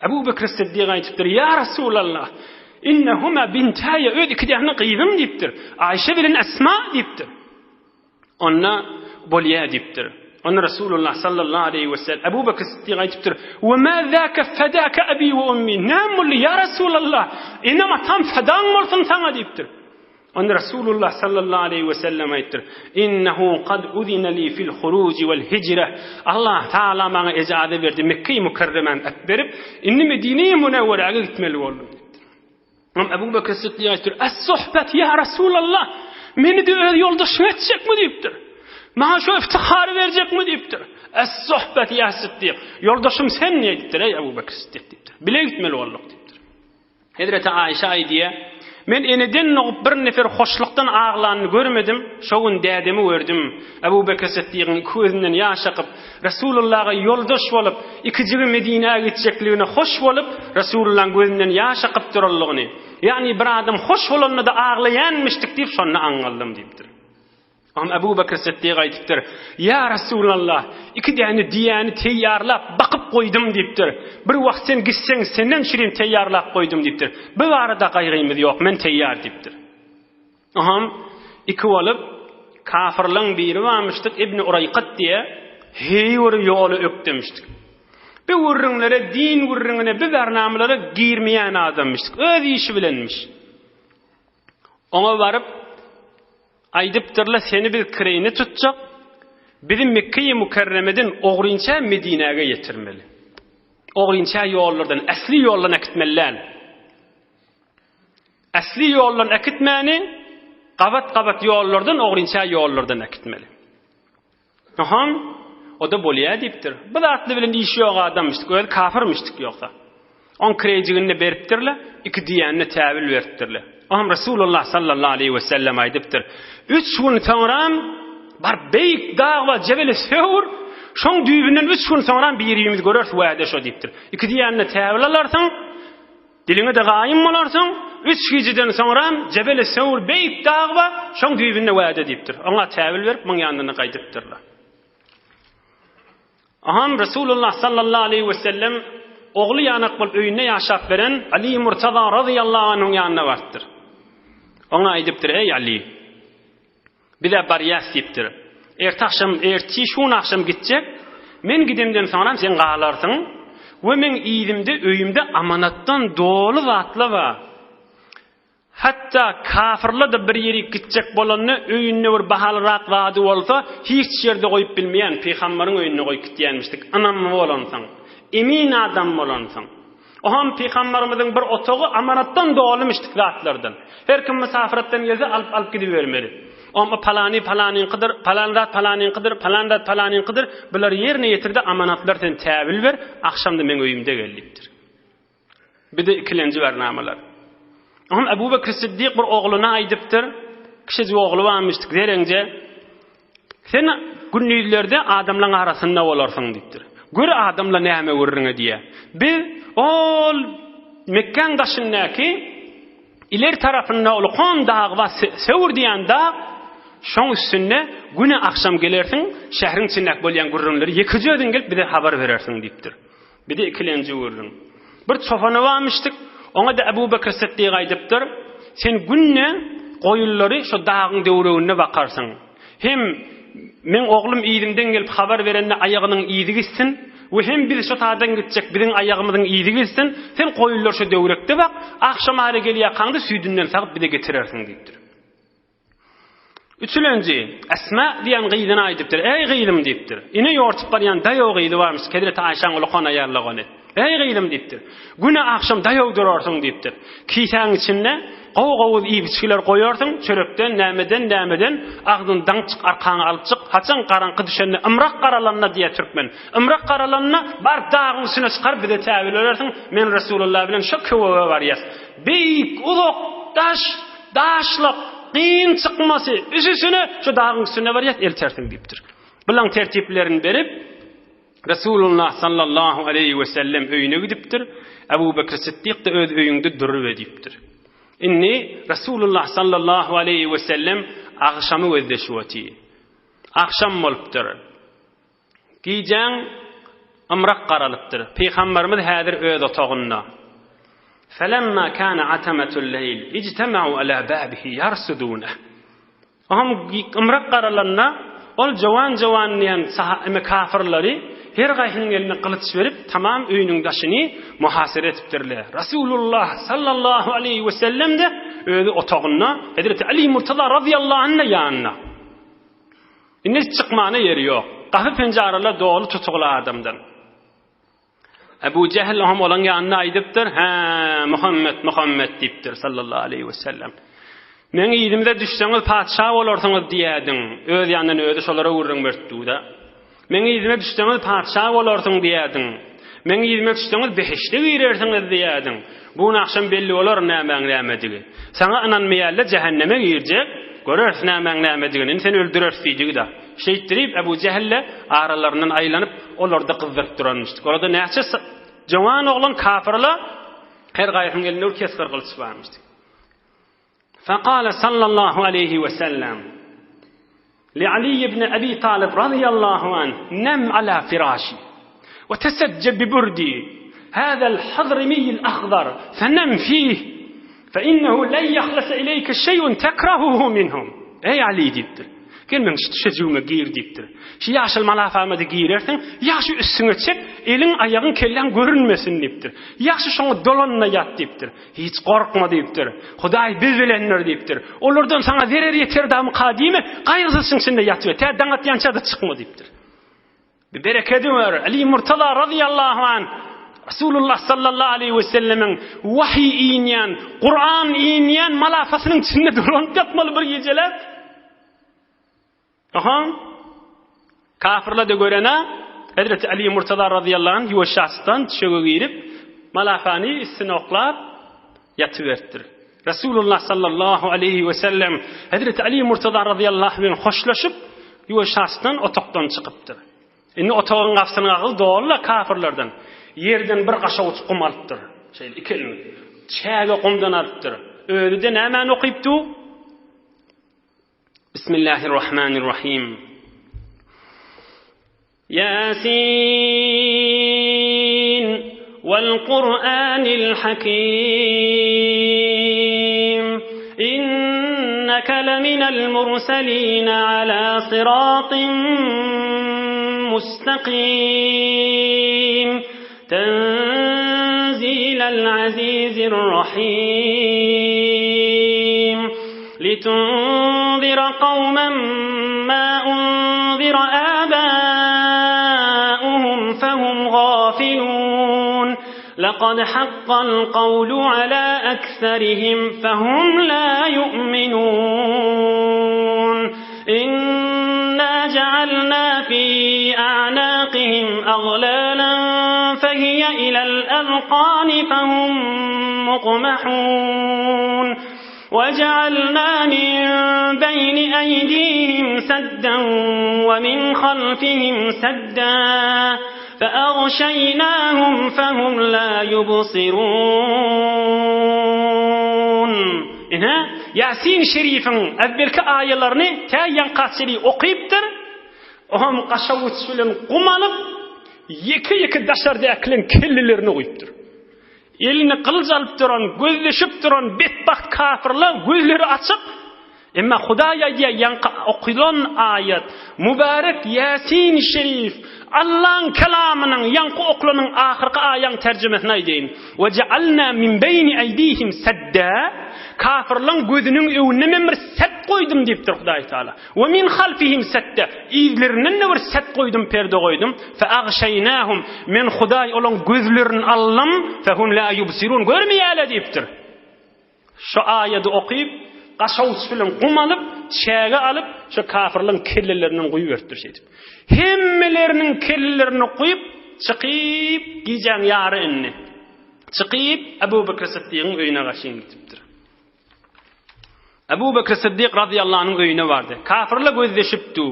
Ebu Bekr Sytdyk aýdypdyr, Ýa Resulallah, innehuma bintaýa öz iki däne gyzym diýipdir. Aýşe bilen Esma diýipdir. Onda bolýa diýipdir. Onda Resulullah sallallahu aleýhi we sellem Ebu Bekr Siddik aýdypdyr: "We ma zaka fedaka abi we ummi." Näme boldy ýa Resulallah? Enem atam fedaň bolsun saňa diýipdir. Onda Resulullah sallallahu aleýhi we sellem aýdypdyr: "Innehu kad uzina li fil huruj wal hijra." Allah Taala maňa ejaza berdi Mekge-i Mükerremäni äpberip, indi Medine-i Münewweräge gitmeli boldum diýipdir. Ymam Ebu Bekr Siddik aýtdyr, Es-suhbet ýa Resulallah, meni-de öz ýoldaşyň etjekmi diýipdir. Maňa şu iftihary berjekmi diýipdir. Es-suhbet ýa Siddik, ýoldaşym sen diýipdir, eý Ebu Bekr Siddik diýipdir. Bile gitmeli bolduk diýipdir. Hezreti Aýşa aýdýar, Men eneden dogup bir nefer hoşlukdan aglanyny görmedim, şo gün dädemi gördüm. Ebu Bekr Siddigiň iki gözünden ýaş akyp, Resulullaha ýoldaş bolup, ikijigi Medinä gitjekligine hoş bolup, Resulullahyň gözünden ýaş akyp duranlygyny, ýagny bir adam hoş bolanda-da aglaýanmyşdyk diýip, şonda aňňaldym diýipdir. Oňa Ebu Bekr Siddik aýdypdyr, Ýa Resulallah, iki däne düýäni teýýarlap, bakyp goýdum diýipdir. Bir wagt sen gitseň, senden çürim teýýarlap goýdum diýipdir. Bu barada gaýgymyz ýok, men teýýar diýipdir. Oňam iki bolup, kafyrlaň biri barmyşdyk, Ibni Uraýkat diýe, heý bir ýola ökdemişdik. Bu gürrüňlere, din gürrüňine, bu barnamalara girmeýän adammyşdyk. Öz işi bilenmiş. Oňa baryp, aýdypdyrlar, seni biz kireýine tutjak, bizi Mekge-i Mükerremeden ogrynça Medinäge ýetirmeli. Ogrynça ýollardan, äsli ýoldan äkitmeli däl. Äsli ýoldan äkitmäni, gabat-gabat ýollardan, ogrynça ýollardan äkitmeli. Ohan, o-da bolýa diýipdir. Bu zatly bilen işi ýok adamyşdyk, özi kafyrmyşdyk ýogsa. Oň kireýjigini-de beripdirle, iki diýenine täwil beripdirle. Oňam Resulullah sallallahu aleýhi we sellem aýdypdyr. Üç gün soňram bar beýik dag bar, Jebeli Sewr, şoň düýbünden üç gün soňram birimiz göreris wäde şo diýipdir. Iki diýenine täwil alarsyň, Diliňe-de gaýym bolarsyň, üç gijeden soňram Jebeli Sewr beýik dag bar, şoň düýbünde wäde diýipdir. Oňa täwil berip, muň ýanyndan gaýdypdyrlar. Aham Resulullah sallallahu aleýhi we sellem ogly ýanak bolup öýünde ýaşap beren Ali Murtaza razyýallahu anhuň ýanyna barypdyr. Oňa aýdypdyr, Eý Ali! Biz-ä barýas diýipdir. Erte agşam, ertir şu gün agşam gitjek. Men gidemden soňram sen galarsyň we meň yzymda öýümde amanatdan doly zatlar bar. Hatda kafyrlar-da bir ýerik gitjek bolanda öýünde bir bahalyrak zady bolsa, hiç ýerde goýup bilmeýän pygambaryň öýünde goýup gitýänmişdik, ynamly bolansoň, emin adam bolansoň. Oham pygambarymyzyň bir otagy amanatdan dolumyşdyk zatlardan. Her kim mysafiratdan gelse alyp-alyp gidibermeli. Oňa palany palanyňkydyr, palan zat palanyňkydyr, palan zat palanyňkydyr, bulary ýerine ýetirde amanatlar sen täwil ber, agşamda meň öýümde gel diýipdir. Bir-de ikilenji barnamalar. Oňa Ebu Bekr Siddik bir ogluna aýdypdyr, kiçijik ogly barmyşdyk, zereňje. Sen gündizlerde adamlaryň arasynda bolarsyň diýipdir. Gör adamlar näme gürrüň edýär. Biz ol Mekgäň daşyndaky ileri tarapynda ulkan dag bar, Sewr diýen dag, şoň üstünde güne agşam gelersiň, şäheriň içindäki bolýan gürrüňleri ýekeje özüň gelip bize habar berersiň diýipdir. Bir-de ikilenji gürrüň. Bir çopany barmyşdyk, oňa-da Ebu Bekr Sytdyk aýdypdyr, Sen günde goýunlary şo dagyň döwreginde bakarsyň. Hem meň oglum yzymdan gelip habar berende aýagynyň yzy gitsin we hem biz şo taýdan gitjek biziň aýagymyzyň yzy gitsin, sen goýunlary şo döwrekde bak, agşamara gelýärkaňda süýdünden sagyp bize getirersiň diýipdir. Üçülenji, Esma diýen gyzyna aýdypdyr, Eý gyzym diýipdir. Ine ýortup barýan daýaw gyzy barmyş, Hezreti Aýşaň ulakan aýallygony. Eý gyzym diýipdir. Güne agşam daýaw durarsyň diýipdir. Kisäň içinde gowy-gowy iýip-içgiler goýarsyň, çörekden, nämeden, nämeden, agzyny daňyp çyk, arkaňa alyp çyk, haçan garaňky düşende, ymrak garalanda diýýär türkmen. Ymrak garalanda, baryp dagyň üstüne çykaryp bize täwil berersiň, men Resulullah bilen şo köwege barýas. Beýik, uzak, daş, Daşlyk, kyn çykmasy, üsüsine şu dagyň üstüne barýas, eltersiň diýipdir. Bulaň tertiplerini berip, Resulullah sallallahu aleýhi we sellem öýüne gidipdir. Ebu Bekr Siddik-de öz öýüňde durup diýipdir. Indi Resulullah sallallahu aleýhi we sellem agşamy gözleşip otyr. Agşam bolupdyr. Gijäň ymrak garalypdyr. Pygamberimiz häzir öz otagynda. Felemma kana atamatul leýl ijtema'u ala babihi yarsuduna. Oňam ymrak garalanda ol jowan-jowan diýen eme kafirleri her gaýsynyň eline gylyç berip tamam öýüniň daşyny muhasere etipdirler. Rasulullah sallallahu aleýhi we sellem de özi otagynda Hezreti Ali Murtaza razyýallahu anh ýanynda. Indi çykmana ýeri ýok. Gapy penjareler doly tutugly adamdan. Ebu Jehl hem olaň ýanynda aýdypdyr, Hä, Muhammet, Muhammet diýipdir sallallahu aleýhi we sellem. Meň yzymda düşseňiz patyşa bolarsyňyz diýädiň. Öz ýanyndan özi şolara gürrüň beripdi-da. Meň yzyma düşseňiz patyşa bolarsyň diýädiň. Meň yzyma düşseňiz behişde girersiňiz diýädiň. Bu gün agşam belli bolar nämäň nämedigi. Saňa ynanmaýanlar jähenneme girjek, göreris nämäň nämedigini, indi seni öldüreris diýdigi-da. Şeýtdirip Ebu Jähil-le aralaryndan aýlanyp, olary-da gyzdyryp duranmyşdyk. Olarda näçe jowan oglan kafyrla her gaýsynyň elinde bir kesgir gylyç barmyşdyk. Fekale sallallahu aleýhi we sellem li Ali ibn Abi Talib razyýallahu anh nem ala firaşi we tesecce bi burdi hâzel hazremiyyil ahdar fenem fih fe innehu len yahlasa ileyke şey'un tekrahuhu minhum. Eý Ali diýipdir. Gel meň şu düşejigime gir diýipdir. Şu ýaşyl malafama-da girersiň, ýagşy üstüňe çek, eliň, aýagyň, kelläň görünmesin diýipdir. Ýagşy şoňa dolan-da ýat diýipdir. Hiç gorkma diýipdir. Hudaý biz bilendir diýipdir. Olardan saňa zerer ýeter damyka diýme, gaýgysyz şyň içinde ýatyber, tä daň atýança-da çykma diýipdir. Bir berekedi ber. Ali Murtaza razyýallahu anh Resulullah sallallahu aleýhi we sellemiň wahyý inýän, Kuran inýän malafasynyň içinde dolanyp ýatmaly bir gijeläp. Aha. Kafirler-de görene Hezreti Ali Murtaza razyýallahu anh ýuwaşjasydan düşege girip, malafany üstüne oklap ýatyberipdir. Resulullah sallallahu aleýhi we sellem Hezreti Ali Murtaza razyýallahu anh bilen hoşlaşyp, ýuwaşjasydan otagdan çykypdyr. Indi otagyň gapysynyň agzy doly-la kafirlerden. Ýerden bir gaşawuç gum alypdyr. Şeýle iki elini çäge gumdan alypdyr. Özi-de nämäni okypdy? Bismillahirrahmanirrahim. Ýasin wal Kur'anil Hakim Inneke leminel murselin ala sıratyn mustakim Tenzilel azizir rahim Litunzira kawmen ma unzira abauhum fehum gafilun Lekad hakkal kavlu ala ekserihim fehum la yu'minun Inna ja'alna fi a'naqihim aglalan fehiye ilel ezkani fehum mukmehun وجعلنا من بين أيديهم سدا ومن خلفهم سدا فأغشيناهم فهم لا يبصرون Ine, Ýasin şerifiň äwwelki aýalaryny tä ýaňka çenli okypdyr. Oňam gaşawuç bilen gum alyp, ýeke-ýeke daşardakylaryň kellelerini guýupdyr. Eline gylyç alyp duran, gözleşip duran betbagt kafyrlar gözleri açyk, emma Hudaý aýdýar, ýaňky okylan aýat, mübärek Ýasin şerif, Allaň kelamynyň ýaňky oklanyň ahyrky aýaň terjimesini aýdaýyn. We ja'alna min beýni aýdihim sedda, kafyrlaň gözüniň öňünde men bir set goýdum diýipdir Hudaý Taala. We min halfihim sedda, yzlaryndan-da bir set goýdum, perde goýdum. Fe agşeýnahum, men Hudaý olaň gözlerini aldym, fehum la ýubsirun, görmeýärler diýipdir. Şu aýady okyp, gaşawuç bilen gum alyp, çäge alyp, şu kafirleriň kellelerinden guýuberipdir şeýdip. Hemmeleriniň kellelerini guýup, çykyp, gijäň ýary indi. Çykyp, Ebu Bekr Siddigiň öýüne gaşyn gidipdir. Ebu Bekr Siddik razyýallahu anhuň öýüne bardy. Kafirler gözleşipdi.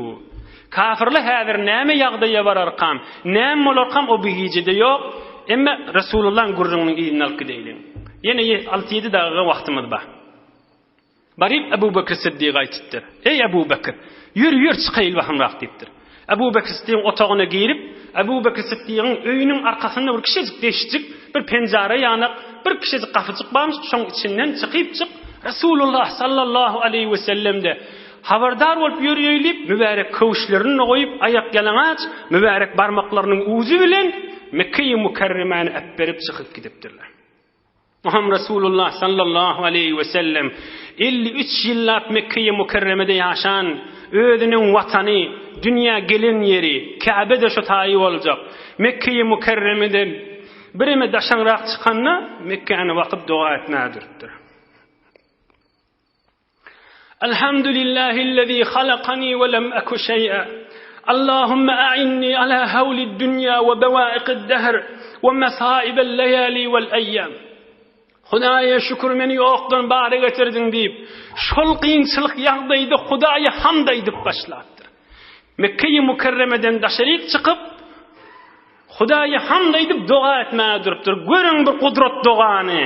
Kafirler häzir näme ýagdaýa bararkam, näme bolarkam o bu gijede ýok. Emme Resulullahyň gürrüňiniň yzyny alyp gideýliň. Ýene alty-ýedi dagyga wagtymyz bar. Baryp Ebu Bekr Siddiga aýtypdyr. Eý Ebu Bekr, ýör, ýör çykaýyl bahymrak diýipdir. Ebu Bekr Siddigiň otagyna girip, Ebu Bekr Siddigiň öýüniň arkasynda bir kiçijik deşijik, bir penjara ýanak, bir kiçijik gapyjyk barmyş, şoň içinden çykyp-çyk, Resulullah sallallahu aleýhi we sellemde habardar bolup ýörýeýlip, mübärek köwüşlerini goýup, aýak ýalaňaç, mübärek barmaklarynyň ujy bilen Mekgeýi Mükerremäni äpberip çykyp gidipdirler. Muhammed Resulullah sallallahu aleýhi we sellem 53 ýyllap Mekgeýi Mükerremede ýaşan, özüniň watany, dünýä gelen ýeri, Käbe-de şo taýy boljak. Mekgeýi Mükerremeden bireme daşaňrak çykanda, Mekgäni bakyp doga etmäge durupdyr. Elhamdülillahillezî halakani we lem eku şeý'e. Allahümme a'inni ala hewlid dünýä we bewâikid dehr we mesaibel leýâli vel eýýâm. Hudaýa şükür meni ýokdan bara getirdiň diýip, şol kynçylyk ýagdaýda Hudaýa hamd aýdyp başlapdyr. Mekge-i Mükerremeden daşaryk çykyp, Hudaýa hamd aýdyp doga etmäge durupdyr. Görüň bir gudrat dogany.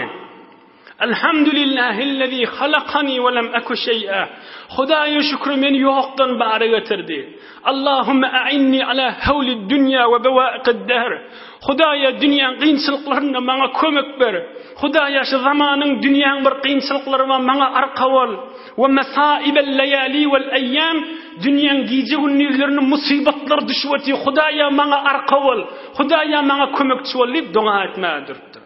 Elhamdülillahillezî halakani we lem eku şeý'e. Hudaýa şükür meni ýokdan bara getirdi. Allahümme a'inni ala hewlid dünýä we bewaikid dehr. Hudaýa dünýäň kynçylyklarynda maňa kömek ber. Hudaýa şu zamanyň dünýäň bir kynçylyklary bar maňa arka bol. We mesaibel leýali wel eýýam dünýäň gije-gündizlerinde musybatlar düşüp otyr. Hudaýa maňa arka bol. Hudaýa maňa kömekçi bol diýip doga etmäge durupdyr.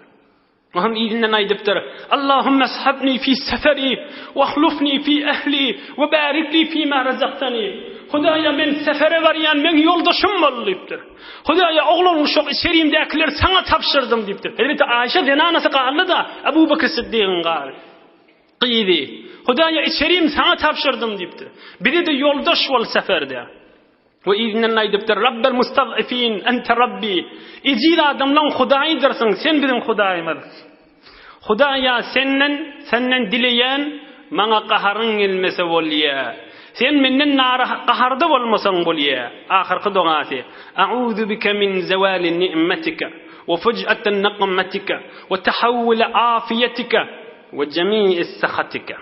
Oňam yzyndan aýdypdyr, Allahümme ashabni fi seferi, we ahlufni fi ehli, we barik li fi ma razaktani. Hudaýa men sefere barýan, meň ýoldaşym bol diýipdir. Hudaýa oglan uşak içerimdäkileri saňa tabşyrdym diýipdir. Elbetde Aýşa zenanasy galdy-da, Ebu Bekr Siddigiň gary. Gyzy. Hudaýa içerim saňa tabşyrdym diýipdir. Bize-de ýoldaş bol seferde. We yzyndan aýdypdyr, Rabbel mustaz'ifin, ente Rabbi. Ejiz adamlaň Hudaýydyrsyň, sen biziň Hudaýymyz. Hudaýa senden, senden dileýän, maňa gaharyň gelmese bolýa. Sen menden narahat, gaharda bolmasaň bolýa. Ahyrky dogasy, A'uzu bike min zewali ni'metike, we fuj'ati nikmetike, we tahawwuli afiýetike, we jemi'i sahatike.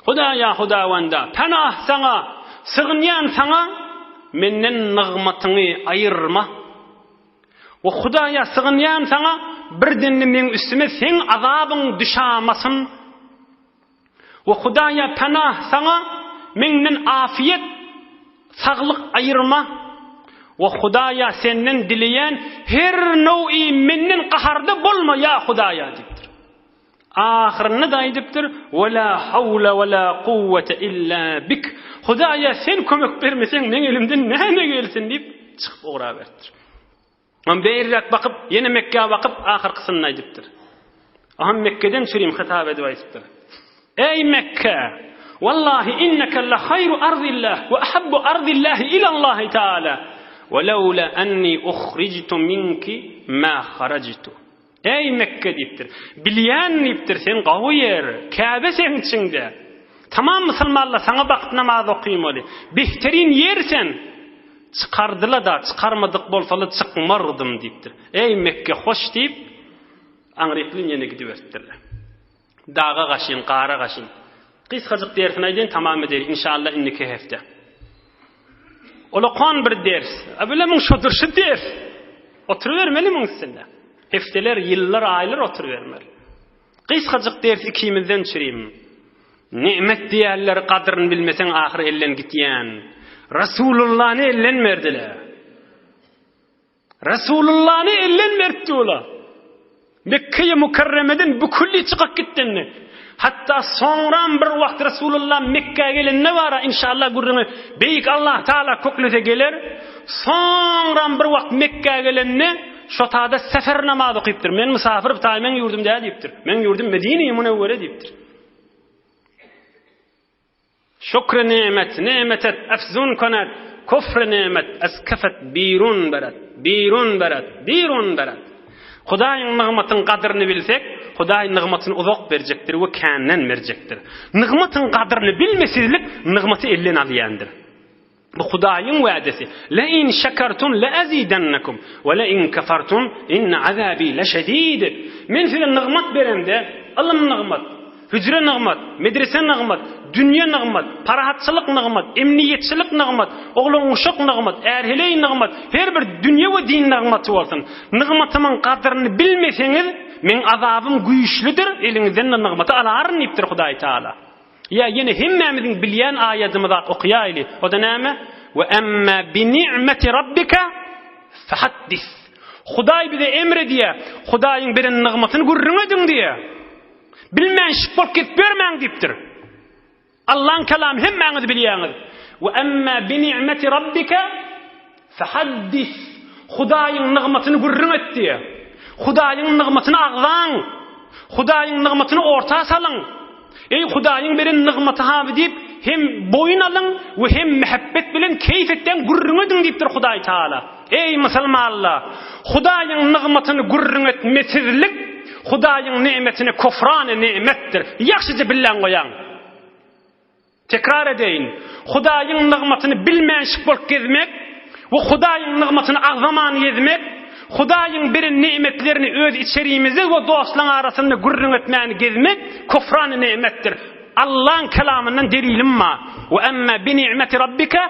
Hudaýa Hudawanda, penah saňa, sygynýan saňa. menden nygmatyňy aýyrma. We Hudaýa sygynýan saňa, birdende meň üstüme seň azabyň düşamasyn. We Hudaýa penah saňa, meňden afiýet, saglyk aýyrma. We Hudaýa senden dileýän her nowi menden gaharda bolma ýa Hudaýa diýipdir. Ahyrynda-da aýdypdyr, Ve la hawle ve la kuwwete illa bik. Hudaýa sen kömek bermeseň meň elimden näme gelsin diýip çykyp ugraberipdir. Onam beýriräk bakyp, ýene Mekgä bakyp ahyrkysynda aýdypdyr. Aham Mekgeden çürim hitap edip aýdypdyr. Eý Mekge! Wallahi inneke la haýru arzillah we ahabbu arzillahi ilallahi taala. Ve lawla anni uhrijtu minki ma harajtu. Eý, Mekge diýipdir. Bilýän diýipdir, sen gawy ýer, Käbe seň içiňde. Tamam musulmanlar saňa bakyp namaz okymaly. Behterin ýer sen. Çykardyla-da, çykarmadyk bolsalar çykmardym diýipdir. Eý, Mekge hoş diýip, aňryklyn ýene gidiberipdirler. Daga gaşyn, gara gaşyn. Gysgajyk dersini aýdaýyn, tamam edeli, inşallah indiki hepde. Olakan bir ders. A bile muň şodur şu ders. Oturybermeli muň üstünde. Hepdeler, ýyllar, aýlar oturybermeli. Gysgajyk ders ikimizden çürim. Nimet diýerler, gadryny bilmeseň ahyr elden gitýän. Rasulullany elden berdiler. Resulullany elden beripdi olar. Mekkeýi Mükerremeden bükülli çykyp gitdindi. Hatda soňram bir wagt Resulullah Mekkä gelende bara inşallah gürrüňi Beýik Allah Taala köklese geler. Soňram bir wagt Mekkä gelende şo tada sefer namaz okypdyr. Men musafir bu taý meň ýurdum däl diýipdir. Meň ýurdum Medine-i Münewwere diýipdir. Şükri nimet, nimetet efzun konet, küfri nimet ez kefet birun beret, birun beret, birun beret. Hudaýyň nygmatyň gadyryny bilsek, Hudaý nygmatyny uzak berjekdir we känden berjekdir. Nygmatyň gadyryny bilmesizlik nygmaty elden alýandyr. Bu Hudaýyň wädesi. Le in şekertum le azidennekum we le in kefertum inne azabi leşedid. Men size nygmat beremde, ylym nygmat, hüjre nygmat, medrese nygmat, dünýe nygmat, parahatçylyk nygmat, emniýetçilik nygmat, oglan-uşak nygmat, är-heleý nygmat, her bir dünýe we din nygmaty bolsun. Nygmatymyň gadyryny bilmeseňiz, meň azabym güýçlüdir, eliňizden-de nygmaty alaryn diýipdir Hudaý Taala. Ýa ýene hemmämiziň bilýän aýadymyz at okaýaýly. O-da näme? We emma bi ni'meti rabbika fahaddis. Hudaý bize emr edýär. Hudaýyň beren nygmatyny gürrüň ediň diýýär. Bilmän şik bolup gezip ýörmäň diýipdir. Allaň kalamy hemmäňiz bilýäňiz. We emma bi ni'meti rabbika Fehaddis, Hudaýyň nygmatyny gürrüň et diýýär. Hudaýyň nygmatyny agzaň. Hudaýyň nygmatyny orta salyň. Eý, Hudaýyň beren nygmaty haby diýip, hem boýun alyň we hem mähebbet bilen keýp etdäň gürrüň ediň diýipdir Hudaý Taala. Eý, musulmanlar! Hudaýyň nygmatyny gürrüň etmesizlik Hudaýyň nemetine kufrany nemetdir. Ýagşyja billäň goýaň. Tekrar edeýin, Hudaýyň nygmatyny bilmänşik bolup gezmek we Hudaýyň nygmatyny agzaman gezmek, Hudaýyň beren nemetlerini öz içerimizde we dostlaň arasynda gürrüň etmän gezmek kufrany nemetdir. Allaň kelamyndan delilim bar. We emma bi ni'meti rabbike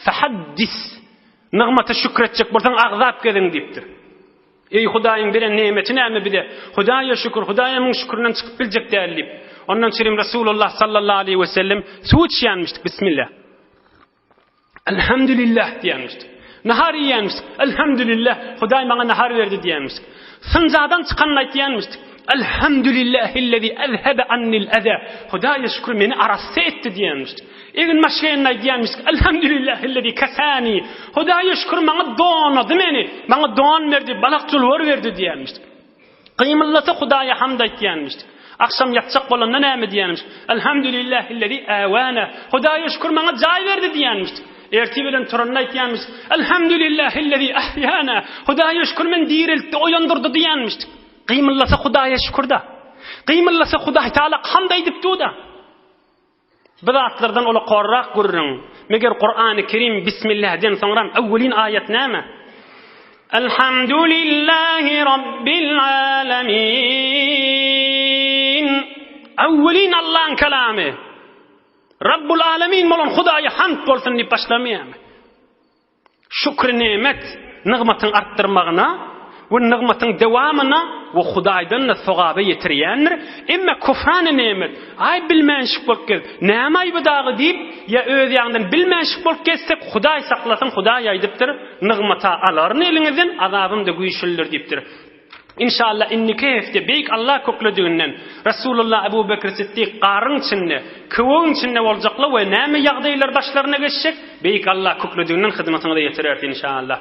fehaddis. Nygmata şükretjek bolsaň agzap geziň diýipdir. Eý Hudaýyň beren nemeti näme bize? Hudaýa şükür, Hudaýa muň şükürinden çykyp biljek däl diýip. Ondan çirim Resulullah sallallahu aleyhi ve sellem suw içýänmişdik, bismillah. Elhamdülillah diýenmişdik. Nahar iýenmişdik. Elhamdülillah, Hudaý maňa nahar berdi diýenmişdik. Synjadan çykanyny aýtýanmyşdyk. Elhamdülillahillezi ezhebe annil eze. Hudaýa şükür meni arassa etdi diýenmişdik. Egin maşganyny aýdýanmyş, Elhamdülillahillezi kasani. Hudaýa şükür maňa donady meni. Maňa don berdi, balak julwar berdi diýýänmiş. Gymyldasa Hudaýa hamd aýtýanmyş. Agşam ýatjak bolanda näme diýýänmiş? Elhamdülillahillezi awana. Hudaýa şükür maňa jaý berdi diýýänmiş. Ertir bilen turanda aýtýanmyş, Elhamdülillahillezi ahyana. Hudaýa şükür meni direltdi, oýandyrdy diýýänmiş. Gymyldasa Hudaýa şükür-da. Gymyldasa Hudaý Taala hamd aýdyp dur-da. Bu zatlardan ola korrak gürrüň. Meger Kurany Kerim Bismillahden soňram öwwelin aýat näme? Elhamdülillahi Rabbil alemin. Öwwelin Allah'ın kelamy. Rabbul alemin bolan Hudaýa hamd bolsun diýip başlamaýarmy? Şükri nemet nygmatyň artdyrmagyna we nygmatyň dewamyna we Hudaýdan-da sogaba ýetirýändir. Emme kufrany nemet, aý bilmänşik bolup gez, näme aýby dagy diýip, ýa öz ýanyňdan bilmänşik bolup gezsek, Hudaý saklasyn, Hudaý aýdypdyr, nygmata alaryn eliňizden, azabym-da güýçlüdir diýipdir. Inşallah indiki hepde Beýik Allah köklediginden Resulullah Ebu Bekr Siddik garyň içinde, köwegiň içinde boljaklar we näme ýagdaýlar başlaryna geçjek, Beýik Allah köklediginden hyzmatyňyza ýetireris inşallah.